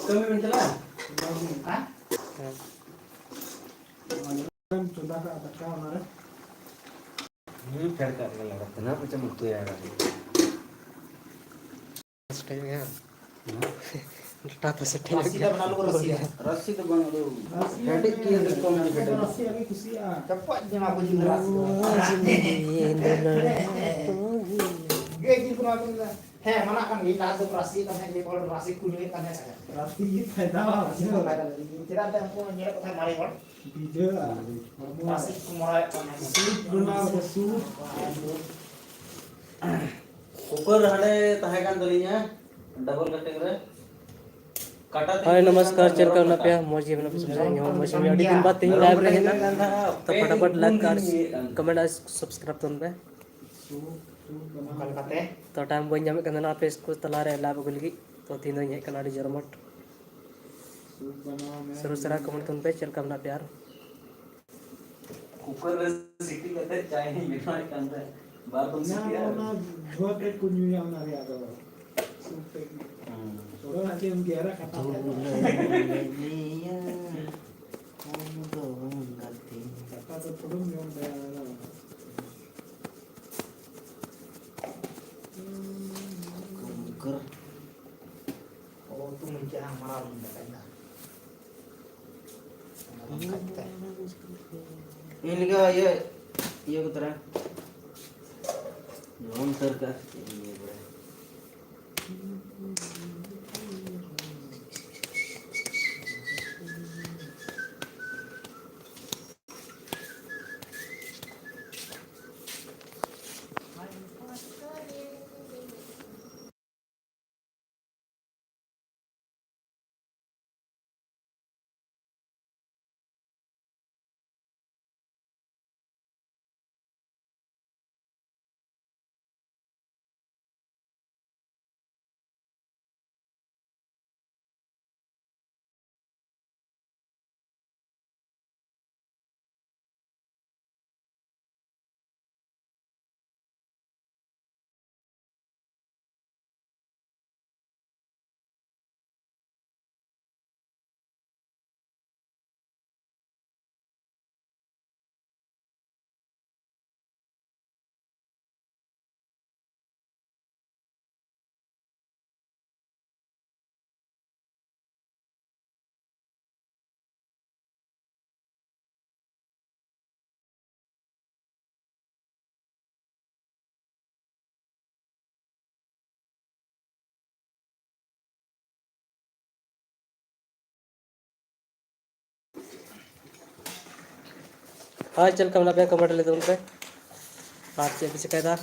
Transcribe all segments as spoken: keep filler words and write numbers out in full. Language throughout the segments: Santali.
ᱠᱟᱹᱢᱤ ᱵᱮᱱ ᱪᱟᱞᱟᱜᱼᱟ? ᱦᱮᱸ᱾ ᱪᱚᱸᱫᱟ ᱠᱟᱜᱼᱟ ᱫᱟᱠᱟ ᱚᱱᱟᱨᱮ᱾ ᱦᱩᱸ, ᱯᱷᱮᱰ ᱠᱟᱜ ᱜᱮ ᱞᱟᱜᱟᱜ ᱠᱟᱱᱟ, ᱢᱟᱪᱚᱢ ᱩᱛᱩᱭᱟ᱾ ᱥᱮᱴᱮᱡ ᱢᱮᱭᱟ᱾ ᱦᱮᱸ? ᱰᱟᱴᱟ ᱛᱮ ᱥᱮᱴᱮᱡ ᱨᱟᱥᱤ ᱫᱚ ᱵᱟᱝ, ᱟᱞᱚ ᱠᱚ ᱨᱟᱥᱤᱭᱟ᱾ ᱨᱟᱥᱤ ᱫᱚ ᱵᱟᱝ, ᱟᱫᱚ ᱨᱟᱥᱤ ᱦᱮᱰᱮᱡ ᱜᱮ ᱟᱹᱰᱤ ᱠᱚᱢ ᱜᱮ ᱦᱮᱰᱮᱡ᱾ ᱨᱟᱥᱤ ᱟᱹᱰᱤ ᱠᱩᱥᱤᱭᱟᱜᱼᱟ᱾ ᱪᱟᱯᱟᱫ ᱡᱚᱝᱟ ᱠᱚ ᱡᱤᱞ ᱨᱟᱥᱤ ᱫᱚ᱾ ᱜᱟᱹᱭ ᱡᱤᱞ ᱠᱚ ᱱᱚᱣᱟ ᱠᱚ ᱢᱮᱱᱟ᱾ ᱦᱮᱸ, ᱢᱟᱱᱟᱜ ᱠᱟᱱ ᱜᱮ, ᱞᱟᱦᱟ ᱫᱚ ᱨᱟᱥᱤ ᱠᱟᱱ ᱛᱟᱦᱮᱸᱫ, ᱱᱤᱭᱟᱹ ᱠᱚ ᱨᱟᱥᱤ ᱠᱚ ᱧᱩᱭᱮᱫ ᱠᱟᱱ ᱛᱟᱦᱮᱸᱫ᱾ ᱨᱟᱥᱤ ᱜᱮ ᱯᱷᱟᱭᱫᱟ ᱵᱟᱝ᱾ ᱨᱟᱥᱤ ᱫᱚ ᱯᱷᱟᱭᱫᱟ ᱵᱟᱝ᱾ ᱪᱮᱫᱟᱜ ᱥᱮ ᱩᱱᱠᱩ ᱧᱮᱞᱮᱫ ᱠᱚ ᱛᱟᱦᱮᱸᱫ ᱢᱟᱨᱮ ᱦᱚᱲ᱾ ᱵᱤᱡᱟᱹ ᱟᱨ ᱦᱚᱲᱢᱚ ᱨᱟᱥᱤ ᱠᱚ ᱢᱚᱨᱟᱣᱮᱫ ᱠᱟᱱ ᱛᱟᱦᱮᱸᱫ᱾ ᱥᱩᱯ ᱵᱮᱱᱟᱣ ᱠᱟᱛᱮ ᱥᱩᱯ᱾ ᱠᱩᱠᱟᱨ ᱦᱟᱸᱰᱮ ᱛᱟᱦᱮᱸ ᱠᱟᱱ ᱛᱟᱹᱞᱤᱧᱟ, ᱰᱚᱵᱚᱞ ᱠᱟᱴᱤᱝ ᱨᱮ᱾ ᱠᱟᱴᱟ ᱛᱮ ᱦᱳᱭ, ᱱᱚᱢᱚᱥᱠᱟᱨ, ᱪᱮᱫ ᱞᱮᱠᱟ ᱢᱮᱱᱟᱜ ᱯᱮᱭᱟ? ᱢᱚᱡᱽ ᱜᱮ ᱢᱮᱱᱟᱜ ᱯᱮᱭᱟ ᱥᱮ ᱵᱟᱝ? ᱤᱧ ᱦᱚᱸ ᱢᱚᱡᱽ ᱜᱮ ᱢᱮᱱᱟᱜᱼᱟ᱾ ᱟᱹᱰᱤ ᱫᱤᱱ ᱵᱟᱫ ᱛᱮᱦᱮᱧ live ᱨᱮ ᱦᱮᱡ ᱮᱱᱟ᱾ ᱛᱚ, ᱯᱷᱟᱴᱟᱯᱷᱟᱴ like ᱟᱨ comment ᱟᱨ subscribe ᱛᱟᱵᱚᱱ ᱯᱮ᱾ ᱚᱱᱠᱟ ᱞᱮᱠᱟᱛᱮ ᱛᱚ, time ᱵᱟᱹᱧ ᱧᱟᱢᱮᱫ ᱠᱟᱱ ᱛᱟᱦᱮᱱᱟ ᱟᱯᱮ ᱥᱠᱩᱞ ᱛᱟᱞᱟᱨᱮ live ᱟᱹᱜᱩ ᱞᱟᱹᱜᱤᱫ᱾ ᱛᱚ, ᱛᱮᱦᱮᱧ ᱫᱚᱧ ᱦᱮᱡ ᱠᱟᱱᱟ ᱟᱹᱰᱤ ᱡᱳᱨ ᱢᱚᱴ᱾ ᱥᱩᱨ ᱥᱟᱨᱟ comment ᱛᱟᱵᱚᱱ ᱯᱮ, ᱪᱮᱫ ᱞᱮᱠᱟ ᱢᱮᱱᱟᱜ ᱯᱮᱭᱟ ᱟᱨ? ᱠᱩᱠᱟᱨ ᱨᱮ ᱥᱤᱴᱤ ᱠᱟᱛᱮ ᱪᱟᱭ ᱤᱧ ᱵᱮᱱᱟᱣᱮᱫ ᱠᱟᱱ ᱛᱟᱦᱮᱸᱫ᱾ ᱵᱟᱨ ᱫᱚᱢ ᱚᱱᱟ, ᱥᱤᱴᱤ ᱟᱨ ᱚᱱᱟ ᱫᱷᱩᱣᱟᱹ ᱛᱮᱫ ᱠᱚ ᱧᱩᱭᱟ, ᱚᱱᱟ ᱨᱮᱭᱟᱜ ᱫᱚ᱾ ᱥᱩᱯ ᱛᱮᱫ ᱜᱮ᱾ ᱦᱩᱸ᱾ ᱛᱷᱚᱲᱟ ᱜᱟᱱ ᱪᱮᱫ ᱮᱢ ᱜᱮᱨᱟ, ᱠᱟᱴᱟ ᱛᱮᱫ ᱫᱚ᱾ ᱫᱷᱩᱞᱟᱹ ᱞᱮ ᱧᱩᱭᱟ, ᱠᱚᱢ ᱫᱚ ᱵᱟᱝ ᱜᱟᱛᱮ᱾ ᱠᱟᱴᱟ ᱫᱚ ᱛᱷᱚᱲᱟᱢ ᱡᱚᱢ ᱫᱟᱲᱮᱭᱟᱜᱼᱟ᱾ ᱠᱩᱠᱟᱨ᱾ ᱚ, ᱩᱛᱩ ᱢᱮᱱ ᱠᱮᱜᱼᱟ, ᱢᱟᱨᱟᱝ ᱢᱮᱱ ᱠᱟᱜ ᱤᱧ ᱫᱚ᱾ ᱤᱧ ᱞᱟᱹᱜᱤᱫ ᱤᱭᱟᱹ, ᱤᱭᱟᱹ ᱠᱚ ᱛᱚᱨᱟ᱾ ᱞᱚᱝ ᱩᱛᱟᱹᱨ ᱠᱟᱜᱼᱟ᱾ ᱪᱮᱫ ᱤᱧ ᱞᱟᱹᱭ ᱵᱟᱲᱟᱭᱟ? ᱦᱳᱭ, ᱪᱮᱫ ᱞᱮᱠᱟ ᱢᱮᱱᱟᱜ ᱯᱮᱭᱟ? ᱠᱚᱢᱮᱱᱴ ᱞᱟᱹᱭ ᱛᱟᱵᱚᱱ ᱯᱮ᱾ ᱟᱨ ᱪᱮᱫ ᱯᱮ ᱪᱤᱠᱟᱹᱭᱮᱫᱟ?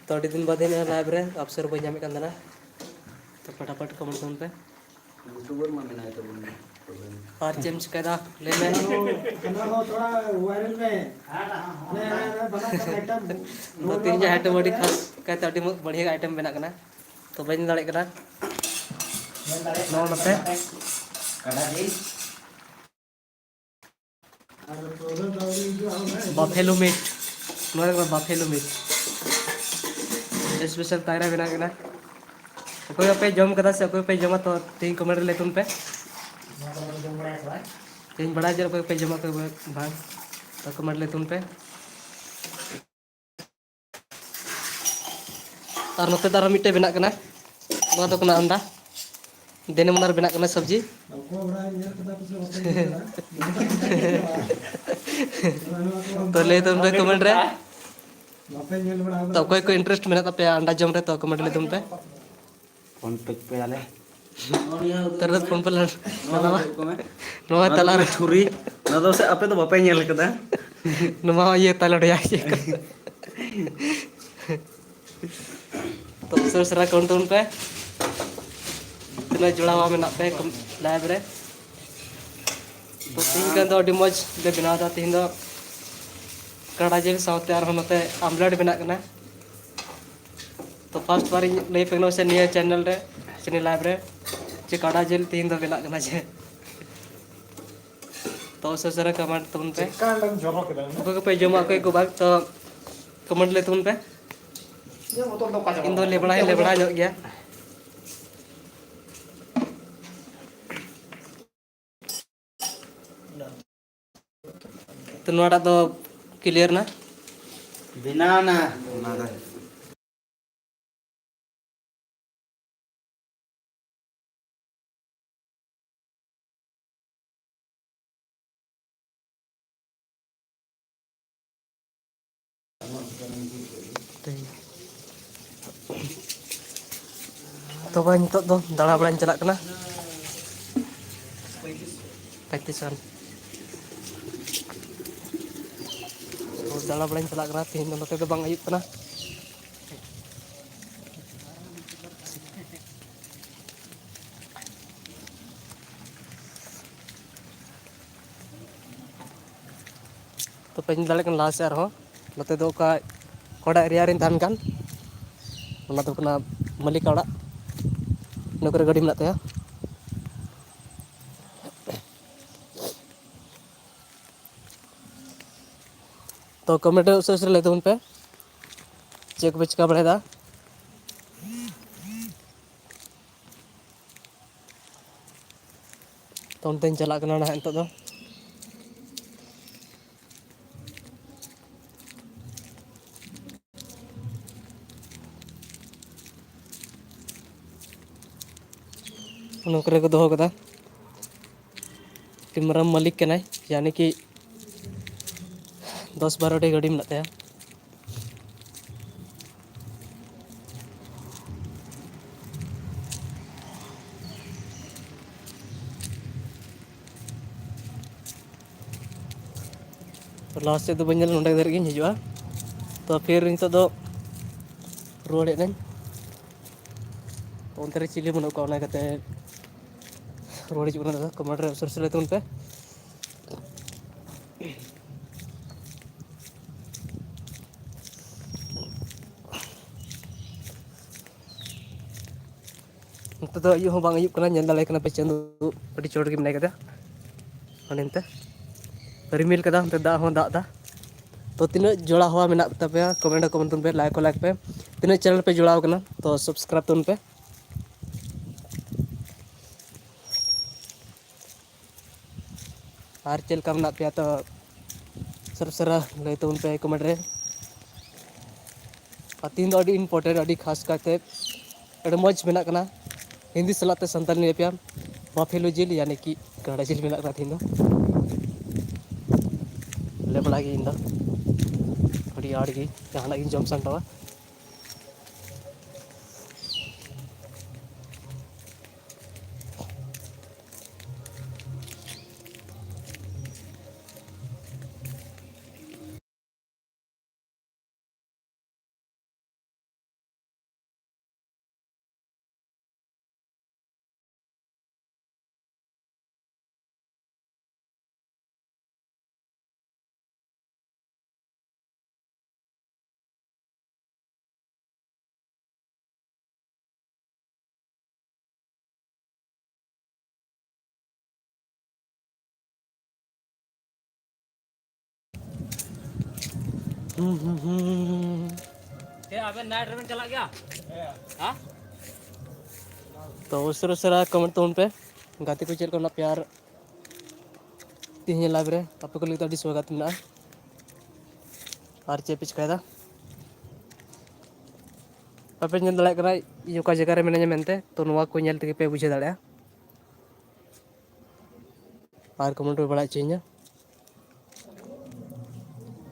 ᱛᱚ, ᱟᱹᱰᱤ ᱫᱤᱱ ᱵᱟᱫᱽ ᱦᱮᱡ ᱮᱱᱟ ᱞᱟᱭᱤᱵᱷ ᱨᱮ, ᱚᱯᱥᱚᱨ ᱵᱟᱹᱧ ᱧᱟᱢᱮᱫ ᱠᱟᱱ ᱛᱟᱦᱮᱱᱟ᱾ ᱛᱚ, ᱯᱷᱟᱴᱟᱯᱷᱟᱴ ᱠᱚᱢᱮᱱᱴ ᱛᱟᱵᱚᱱ ᱯᱮ᱾ ᱤᱭᱩᱴᱩᱵᱟᱨ ᱢᱟ ᱢᱮᱱᱟᱭ ᱛᱟᱵᱚᱱ ᱜᱮ᱾ ᱟᱨ ᱪᱮᱫ ᱮᱢ ᱪᱤᱠᱟᱹᱭᱮᱫᱟ? ᱞᱟᱹᱭ ᱢᱮ᱾ ᱚᱱᱟ ᱦᱚᱸ ᱛᱷᱚᱲᱟ ᱣᱟᱭᱨᱟᱞ ᱢᱮ᱾ ᱦᱟᱱᱮ, ᱦᱟᱱᱮ, ᱦᱟᱱᱮ ᱵᱟᱱᱟᱨ ᱠᱟᱛᱷᱟ ᱮᱠᱫᱚᱢ ᱛᱚ, ᱛᱮᱦᱮᱧ ᱡᱟᱦᱟᱸ ᱟᱭᱴᱮᱢ ᱟᱹᱰᱤ ᱠᱷᱟᱥ ᱠᱟᱭᱛᱮ ᱟᱹᱰᱤ ᱵᱟᱹᱲᱤᱭᱟᱹ ᱟᱭᱴᱮᱢ ᱵᱮᱱᱟᱜ ᱠᱟᱱᱟ, ᱛᱚ ᱵᱟᱹᱧ ᱞᱟᱹᱭ ᱫᱟᱲᱮᱭᱟᱜ ᱠᱟᱱᱟ᱾ ᱱᱚᱣᱟ ᱱᱚᱛᱮ ᱠᱟᱰᱟ ᱡᱤᱞ᱾ ᱵᱟᱯᱷᱮᱞᱳ ᱢᱤᱴ, ᱱᱚᱣᱟ ᱫᱚ ᱵᱟᱯᱷᱮᱞᱳ ᱢᱤᱴ᱾ ᱥᱯᱮᱥᱟᱞ ᱛᱟᱜᱲᱟ ᱵᱮᱱᱟᱜ ᱠᱟᱱᱟ᱾ ᱚᱠᱚᱭ ᱵᱟᱯᱮ ᱡᱚᱢ ᱠᱟᱫᱟ ᱥᱮ ᱚᱠᱚᱭ ᱯᱮ ᱡᱚᱢᱟ, ᱛᱚ ᱛᱮᱦᱮᱧ ᱠᱚᱢᱮᱱᱴ ᱨᱮ ᱞᱟᱹᱭ ᱛᱟᱵᱚᱱ ᱯᱮ᱾ ᱛᱮᱦᱮᱧ ᱵᱟᱲᱟᱭ ᱡᱮ ᱚᱠᱚᱭ ᱯᱮ ᱡᱚᱢᱟ, ᱚᱠᱚᱭ ᱵᱟᱝ, ᱛᱚ ᱠᱚᱢᱮᱱᱴ ᱞᱟᱹᱭ ᱛᱟᱵᱚᱱ ᱯᱮ᱾ ᱟᱨ ᱱᱚᱛᱮ ᱫᱚ ᱟᱨᱚ ᱢᱤᱫᱴᱮᱡ ᱵᱮᱱᱟᱜ ᱠᱟᱱᱟ, ᱱᱚᱣᱟ ᱫᱚ ᱠᱟᱱᱟ ᱟᱱᱰᱟ᱾ ᱫᱤᱱᱟᱹᱢ ᱚᱱᱟ ᱨᱮ ᱵᱮᱱᱟᱜ ᱠᱟᱱᱟ ᱥᱚᱵᱽᱡᱤ᱾ ᱚᱠᱚᱭ ᱚᱲᱟᱜ ᱧᱮᱞ ᱠᱟᱫᱟ ᱯᱮᱥᱮ ᱵᱟᱯᱮ ᱧᱮᱞ ᱠᱟᱫᱟ? ᱛᱚ ᱞᱟᱹᱭ ᱛᱟᱵᱚᱱ ᱯᱮ ᱠᱚᱢᱮᱱᱴ ᱨᱮ᱾ ᱵᱟᱯᱮ ᱧᱮᱞ ᱵᱟᱲᱟ ᱛᱚ ᱠᱟᱫᱟ? ᱚᱠᱚᱭ ᱠᱚ ᱤᱱᱴᱟᱨᱮᱥᱴ ᱢᱮᱱᱟᱜ ᱛᱟᱯᱮᱭᱟ ᱟᱱᱰᱟ ᱡᱚᱢ ᱨᱮ, ᱛᱚ ᱠᱚᱢᱮᱱᱴ ᱞᱟᱹᱭ ᱛᱟᱵᱚᱱ ᱯᱮ᱾ ᱯᱷᱳᱱ ᱯᱮ ᱯᱮᱭᱟᱞᱮ᱾ ᱛᱟᱦᱞᱮ ᱯᱷᱳᱱ ᱯᱮ ᱞᱟᱜᱟᱣᱟ᱾ ᱱᱚᱣᱟ ᱱᱚᱣᱟ ᱛᱟᱞᱟ ᱨᱮ᱾ ᱪᱷᱩᱨᱤ᱾ ᱱᱚᱣᱟ ᱫᱚ ᱥᱮ ᱟᱯᱮ ᱫᱚ ᱵᱟᱯᱮ ᱧᱮᱞ ᱠᱟᱫᱟ᱾ ᱱᱚᱣᱟ ᱤᱭᱟᱹ ᱛᱟᱞᱟ ᱨᱮᱭᱟᱜ ᱪᱮᱫ ᱠᱚ? ᱛᱚ ᱩᱥᱟᱹᱨᱟ ᱩᱥᱟᱹᱨᱟ ᱠᱟᱹᱣᱩᱱᱴ ᱛᱟᱵᱚᱱ ᱯᱮ᱾ ᱛᱤᱱᱟᱹᱜ ᱡᱚᱲᱟᱣᱟ ᱢᱮᱱᱟᱜ ᱯᱮ ᱠᱚᱢ-, ᱞᱟᱭᱤᱵᱷ ᱨᱮ᱾ ᱛᱚ ᱛᱤᱦᱤᱧ ᱠᱷᱟᱱ ᱫᱚ ᱟᱹᱰᱤ ᱢᱚᱡᱽ ᱞᱮ ᱵᱮᱱᱟᱣ ᱮᱫᱟ᱾ ᱛᱤᱦᱤᱧ ᱫᱚ ᱠᱟᱰᱟ ᱡᱤᱞ ᱥᱟᱶᱛᱮ ᱟᱨᱦᱚᱸ ᱱᱚᱛᱮ ᱟᱢᱞᱮᱴ ᱵᱮᱱᱟᱜ ᱠᱟᱱᱟ᱾ ᱛᱚ ᱯᱷᱟᱥᱴ ᱵᱟᱨ ᱤᱧ ᱞᱟᱹᱭ ᱯᱮ ᱠᱟᱱᱟ ᱥᱮ ᱱᱤᱭᱟᱹ ᱪᱮᱱᱮᱞ ᱨᱮ ᱥᱮ ᱱᱤᱭᱟᱹ ᱞᱟᱭᱤᱵᱷ ᱨᱮ ᱡᱮ ᱠᱟᱰᱟ ᱡᱤᱞ ᱛᱤᱦᱤᱧ ᱫᱚ ᱵᱮᱱᱟᱜ ᱠᱟᱱᱟ ᱡᱮ᱾ ᱛᱚ ᱩᱥᱟᱹᱨᱟ ᱩᱥᱟᱹᱨᱟ ᱠᱚᱢᱮᱱᱴ ᱛᱟᱵᱚᱱ ᱯᱮ᱾ ᱪᱮᱫᱠᱟ ᱟᱸᱰᱟᱢ ᱡᱚᱨᱚ ᱠᱮᱫᱟ ᱩᱱᱟᱹᱜ? ᱚᱠᱚᱭ ᱠᱚᱯᱮ ᱡᱚᱢᱟ, ᱚᱠᱚᱭ ᱠᱚ ᱵᱟᱝ, ᱛᱚ ᱠᱚᱢᱮᱱᱴ ᱞᱟᱹᱭ ᱛᱟᱵᱚᱱ ᱯᱮ᱾ ᱤᱧ ᱫᱚ ᱞᱮᱵᱲᱟ ᱦᱚᱸᱧ ᱞᱮᱵᱲᱟ ᱧᱚᱜ ᱜᱮᱭᱟ᱾ ᱛᱚ ᱱᱚᱣᱟᱴᱟᱜ ᱫᱚ ᱠᱞᱤᱭᱟᱨ ᱱᱟ? ᱵᱮᱱᱟᱣ ᱱᱟ᱾ ᱚᱱᱟ ᱫᱚ᱾ ᱛᱚᱵᱮ ᱱᱤᱛᱚᱜ ᱫᱚ ᱫᱟᱬᱟ ᱵᱟᱲᱟᱧ ᱪᱟᱞᱟᱜ ᱠᱟᱱᱟ᱾ ᱯᱮᱠᱴᱤᱥ ᱨᱟᱱ᱾ ᱫᱟᱬᱟ ᱵᱟᱲᱟᱧ ᱪᱟᱞᱟᱜ ᱠᱟᱱᱟ᱾ ᱛᱮᱦᱮᱧ ᱫᱚ ᱱᱚᱛᱮ ᱫᱚ ᱵᱟᱝ ᱟᱹᱭᱩᱵ ᱠᱟᱱᱟ᱾ ᱛᱚ ᱯᱮ ᱧᱮᱞ ᱫᱟᱲᱮᱭᱟᱜ ᱠᱟᱱᱟ ᱞᱟᱦᱟ ᱥᱮᱫ ᱟᱨᱦᱚᱸ, ᱱᱚᱛᱮ ᱫᱚ ᱚᱠᱟ, ᱚᱠᱟᱴᱟᱜ ᱮᱨᱤᱭᱟ ᱨᱤᱧ ᱛᱟᱦᱮᱱ ᱠᱟᱱ, ᱚᱱᱟ ᱫᱚ ᱠᱟᱱᱟ ᱢᱟᱹᱞᱤᱠᱟᱜ ᱚᱲᱟᱜ᱾ ᱤᱱᱟᱹ ᱠᱚᱨᱮ ᱜᱟᱹᱰᱤ ᱢᱮᱱᱟᱜ ᱛᱟᱭᱟ᱾ ᱛᱚ ᱠᱚᱢᱮᱱᱴ ᱨᱮ ᱩᱥᱟᱹᱨᱟ ᱩᱥᱟᱹᱨᱟ ᱞᱟᱹᱭ ᱛᱟᱵᱚᱱ ᱯᱮ, ᱪᱮᱫ ᱠᱚᱯᱮ ᱪᱤᱠᱟ ᱵᱟᱲᱟᱭᱮᱫᱟ? ᱛᱚ ᱚᱱᱛᱮᱧ ᱪᱟᱞᱟᱜ ᱠᱟᱱᱟ ᱱᱟᱦᱟᱜ ᱱᱤᱛᱚᱜ ᱫᱚ᱾ ᱚᱱᱟ ᱠᱚᱨᱮ ᱠᱚ ᱫᱚᱦᱚ ᱠᱟᱫᱟ᱾ ᱟᱹᱰᱤ ᱢᱟᱨᱟᱝ ᱢᱟᱹᱞᱤᱠ ᱠᱟᱱᱟᱭ, ᱭᱟᱱᱤ ᱠᱤ ᱫᱚᱥ ᱵᱟᱨᱚ ᱴᱤ ᱜᱟᱹᱰᱤ ᱢᱮᱱᱟᱜ ᱛᱟᱭᱟ᱾ ᱛᱚ ᱞᱟᱦᱟ ᱥᱮᱫ ᱫᱚ ᱵᱟᱹᱧ ᱧᱮᱞᱟ, ᱱᱚᱸᱰᱮ ᱫᱷᱟᱹᱨᱤᱡ ᱜᱤᱧ ᱦᱤᱡᱩᱜᱼᱟ᱾ ᱛᱚ ᱯᱷᱤᱨ ᱱᱤᱛᱚᱜ ᱫᱚ ᱨᱩᱣᱟᱹᱲ ᱦᱮᱡ ᱱᱟᱹᱧ᱾ ᱛᱚ ᱚᱱᱛᱮ ᱨᱮ ᱪᱤᱞᱤ ᱵᱟᱹᱱᱩᱜ ᱠᱚᱣᱟ, ᱚᱱᱟ ᱤᱭᱠᱟᱹᱛᱮ ᱨᱩᱣᱟᱹᱲ ᱦᱤᱡᱩᱜ ᱠᱟᱱᱟ᱾ ᱫᱟᱫᱟ ᱠᱚᱢᱮᱱᱴ ᱨᱮ ᱩᱥᱟᱹᱨᱟ ᱩᱥᱟᱹᱨᱟ ᱞᱟᱹᱭ ᱛᱟᱵᱚᱱ ᱯᱮ᱾ ᱱᱚᱛᱮ ᱫᱚ ᱟᱹᱭᱩᱵ ᱦᱚᱸ ᱵᱟᱝ ᱟᱹᱭᱩᱵ ᱠᱟᱱᱟ, ᱧᱮᱞ ᱫᱟᱲᱮᱭᱟᱜ ᱠᱟᱱᱟ ᱯᱮ ᱪᱟᱸᱫᱚ ᱟᱹᱰᱤ ᱪᱚᱴ ᱜᱮ ᱢᱮᱱᱟᱭ ᱠᱟᱫᱟ᱾ ᱦᱟᱱᱮ ᱱᱛᱮ ᱨᱤᱢᱤᱞ ᱠᱟᱫᱟ, ᱚᱱᱛᱮ ᱫᱟᱜ ᱦᱚᱸ ᱫᱟᱜ ᱫᱟ᱾ ᱛᱚ ᱛᱤᱱᱟᱹᱜ ᱡᱚᱲᱟ ᱦᱚᱣᱟ ᱢᱮᱱᱟᱜ ᱛᱟᱯᱮᱭᱟ, ᱠᱚᱢᱮᱱᱴ ᱨᱮ ᱠᱚᱢᱮᱱᱴ ᱛᱟᱵᱚᱱ ᱯᱮ, ᱞᱟᱭᱤᱠ ᱦᱚᱸ ᱞᱟᱭᱤᱠ ᱯᱮ᱾ ᱛᱤᱱᱟᱹᱜ ᱪᱮᱱᱮᱞ ᱯᱮ ᱡᱚᱲᱟᱣ ᱠᱟᱱᱟ, ᱛᱚ ᱥᱟᱵᱥᱠᱨᱟᱭᱤᱵ ᱛᱟᱵᱚᱱ ᱯᱮ᱾ ᱟᱨ ᱪᱮᱫ ᱞᱮᱠᱟ ᱢᱮᱱᱟᱜ ᱯᱮᱭᱟ, ᱛᱚ ᱩᱥᱟᱹᱨᱟ ᱩᱥᱟᱹᱨᱟ ᱞᱟᱹᱭ ᱛᱟᱵᱚᱱ ᱯᱮ ᱠᱚᱢᱮᱱᱴ ᱨᱮ᱾ ᱟᱨ ᱛᱤᱦᱤᱧ ᱫᱚ ᱟᱹᱰᱤ ᱤᱢᱯᱚᱨᱴᱮᱱᱴ, ᱟᱹᱰᱤ ᱠᱷᱟᱥ ᱠᱟᱭᱛᱮ ᱟᱹᱰᱤ ᱢᱚᱡᱽ ᱢᱮᱱᱟᱜ ᱠᱟᱱᱟ᱾ ᱦᱤᱱᱫᱤ ᱥᱟᱞᱟᱜ ᱛᱮ ᱥᱟᱱᱛᱟᱲᱤ ᱞᱟᱹᱭ ᱯᱮᱭᱟ, ᱵᱟᱯᱷᱮᱞᱳ ᱡᱤᱞ, ᱭᱟᱱᱤ ᱠᱤ ᱜᱟᱰᱟ ᱡᱤᱞ ᱢᱮᱱᱟᱜ ᱠᱟᱱᱟ ᱛᱤᱦᱤᱧ ᱫᱚ᱾ ᱞᱮ ᱵᱟᱲᱟ ᱜᱮ ᱤᱧ ᱫᱚ ᱟᱹᱰᱤ ᱟᱸᱴ ᱜᱮ ᱡᱟᱦᱟᱱᱟᱜ ᱜᱤᱧ ᱡᱚᱢ ᱥᱟᱱᱟᱣᱟ᱾ ᱦᱩᱸ, ᱦᱩᱸ, ᱦᱩᱸ᱾ ᱛᱮ ᱟᱵᱮᱱ ᱱᱟᱭᱤᱴ ᱨᱮᱵᱮᱱ ᱪᱟᱞᱟᱜ ᱜᱮᱭᱟ? ᱦᱮᱸ᱾ ᱛᱚ ᱩᱥᱟᱹᱨᱟ ᱩᱥᱟᱹᱨᱟ ᱠᱚᱢᱮᱱᱴ ᱛᱟᱵᱚᱱ ᱯᱮ, ᱜᱟᱛᱮ ᱠᱚ ᱪᱮᱫ ᱞᱮᱠᱟ ᱢᱮᱱᱟᱜ ᱯᱮᱭᱟ ᱟᱨ ᱛᱮᱦᱮᱧ ᱞᱟᱭᱤᱵᱷ ᱨᱮ ᱟᱯᱮ ᱠᱚ ᱞᱟᱹᱜᱤᱫ ᱫᱚ ᱟᱹᱰᱤ ᱥᱟᱹᱜᱩᱱ ᱢᱮᱱᱟᱜᱼᱟ᱾ ᱟᱨ ᱪᱮᱫ ᱯᱮ ᱪᱤᱠᱟᱹᱭᱮᱫᱟ? ᱟᱯᱮ ᱧᱮᱞ ᱫᱟᱲᱮᱭᱟᱜ ᱠᱟᱱᱟ ᱤᱧ ᱚᱠᱟ ᱡᱟᱭᱜᱟ ᱨᱮ ᱢᱤᱱᱟᱹᱧᱟ ᱢᱮᱱᱛᱮ, ᱛᱚ ᱱᱚᱣᱟ ᱠᱚ ᱧᱮᱞ ᱛᱮᱜᱮ ᱯᱮ ᱵᱩᱡᱷᱟᱹᱣ ᱫᱟᱲᱮᱭᱟᱜᱼᱟ᱾ ᱟᱨ ᱠᱚᱢᱮᱱᱴ ᱨᱮ ᱵᱟᱲᱟᱭ ᱦᱚᱪᱚᱧᱟ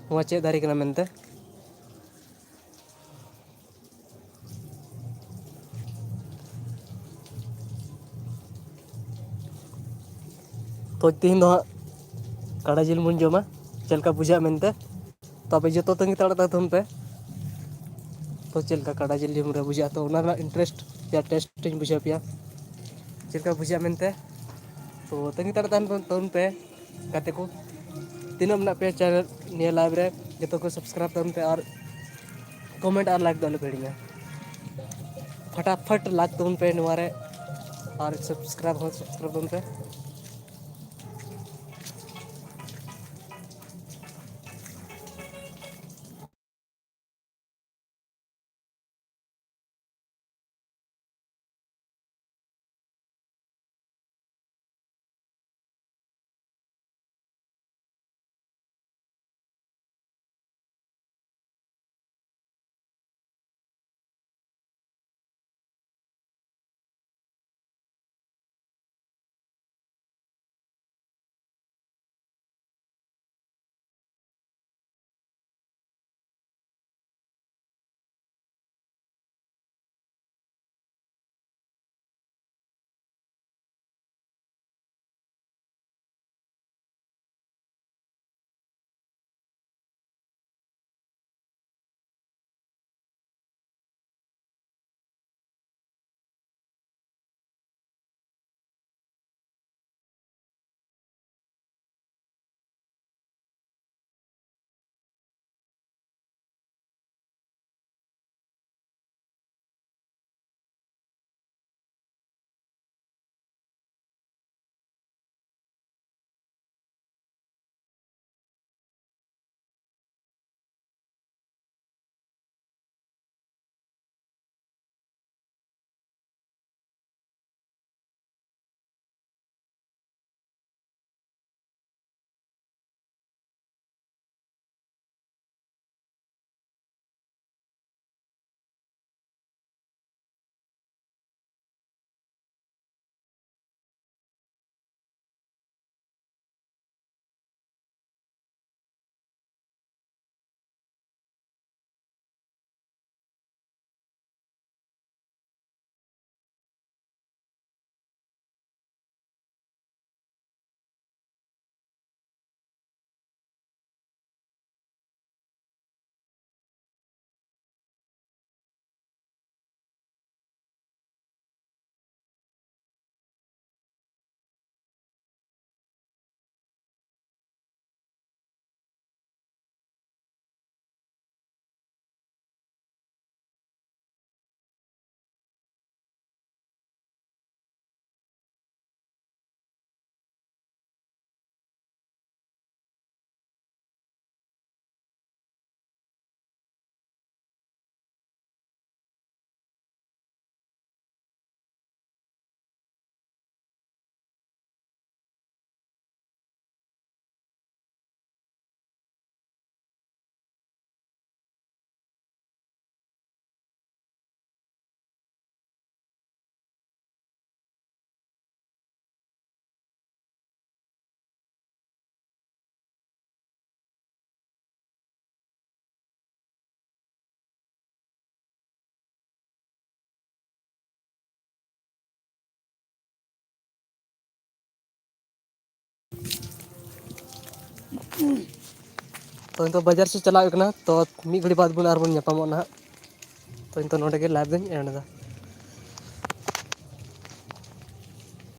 ᱱᱚᱣᱟ ᱪᱮᱫ ᱫᱟᱨᱮ ᱠᱟᱱᱟ ᱢᱮᱱᱛᱮ᱾ ᱛᱚ ᱛᱮᱦᱮᱧ ᱫᱚ ᱦᱟᱸᱜ ᱠᱟᱰᱟ ᱡᱤᱞ ᱵᱚᱱ ᱡᱚᱢᱟ, ᱪᱮᱫ ᱞᱮᱠᱟ ᱵᱩᱡᱷᱟᱹᱜᱼᱟ ᱢᱮᱱᱛᱮ᱾ ᱛᱚ ᱟᱯᱮ ᱡᱚᱛᱚ ᱛᱟᱺᱜᱤ ᱛᱟᱲᱟᱜ ᱛᱟᱵᱚᱱ ᱯᱮ᱾ ᱛᱚ ᱪᱮᱫ ᱞᱮᱠᱟ ᱠᱟᱰᱟ ᱡᱤᱞ ᱡᱚᱢ ᱨᱮ ᱵᱩᱡᱷᱟᱹᱜᱼᱟ, ᱛᱚ ᱚᱱᱟ ᱨᱮᱱᱟᱜ ᱤᱱᱴᱟᱨᱮᱥᱴ ᱭᱟ ᱴᱮᱥᱴ ᱤᱧ ᱵᱩᱡᱷᱟᱹᱣ ᱯᱮᱭᱟ, ᱪᱮᱫ ᱞᱮᱠᱟ ᱵᱩᱡᱷᱟᱹᱜᱼᱟ ᱢᱮᱱᱛᱮ᱾ ᱛᱚ ᱛᱟᱺᱜᱤ ᱛᱟᱲᱟᱜ ᱛᱟᱦᱮᱱ ᱛᱟᱵᱚᱱ ᱯᱮ ᱜᱟᱛᱮ ᱠᱚ, ᱛᱤᱱᱟᱹᱜ ᱢᱮᱱᱟᱜ ᱯᱮᱭᱟ ᱪᱮᱱᱮᱞ ᱱᱤᱭᱟᱹ ᱞᱟᱭᱤᱵᱷ ᱨᱮ, ᱡᱚᱛᱚ ᱠᱚ ᱥᱟᱵᱥᱠᱨᱟᱭᱤᱵᱽ ᱛᱟᱵᱚᱱ ᱯᱮ ᱟᱨ ᱠᱚᱢᱮᱱᱴ ᱟᱨ ᱞᱟᱭᱤᱠ ᱫᱚ ᱟᱞᱚ ᱯᱮ ᱦᱤᱲᱤᱧᱟ᱾ ᱯᱷᱟᱴᱟᱯᱷᱟᱴ ᱞᱟᱭᱤᱠ ᱛᱟᱵᱚᱱ ᱯᱮ ᱱᱚᱣᱟ ᱨᱮ, ᱟᱨ ᱥᱟᱵᱥᱠᱨᱟᱭᱤᱵᱽ ᱦᱚᱸ ᱥᱟᱵᱥᱠᱨᱟᱭᱤᱵᱽ ᱛᱟᱵᱚᱱ ᱯᱮ᱾ ᱛᱚ ᱱᱤᱛᱚᱜ ᱵᱟᱡᱟᱨ ᱥᱮᱫ ᱪᱟᱞᱟᱜ ᱦᱩᱭᱩᱜ ᱠᱟᱱᱟ, ᱛᱚ ᱢᱤᱫ ᱜᱷᱟᱹᱲᱤ ᱵᱟᱫᱽ ᱵᱚᱱ ᱟᱨᱵᱚᱱ ᱧᱟᱯᱟᱢᱚᱜ ᱱᱟᱦᱟᱜ᱾ ᱛᱚ ᱱᱤᱛᱚᱜ ᱱᱚᱰᱮ ᱜᱮ live ᱫᱚᱧ end ᱮᱫᱟ᱾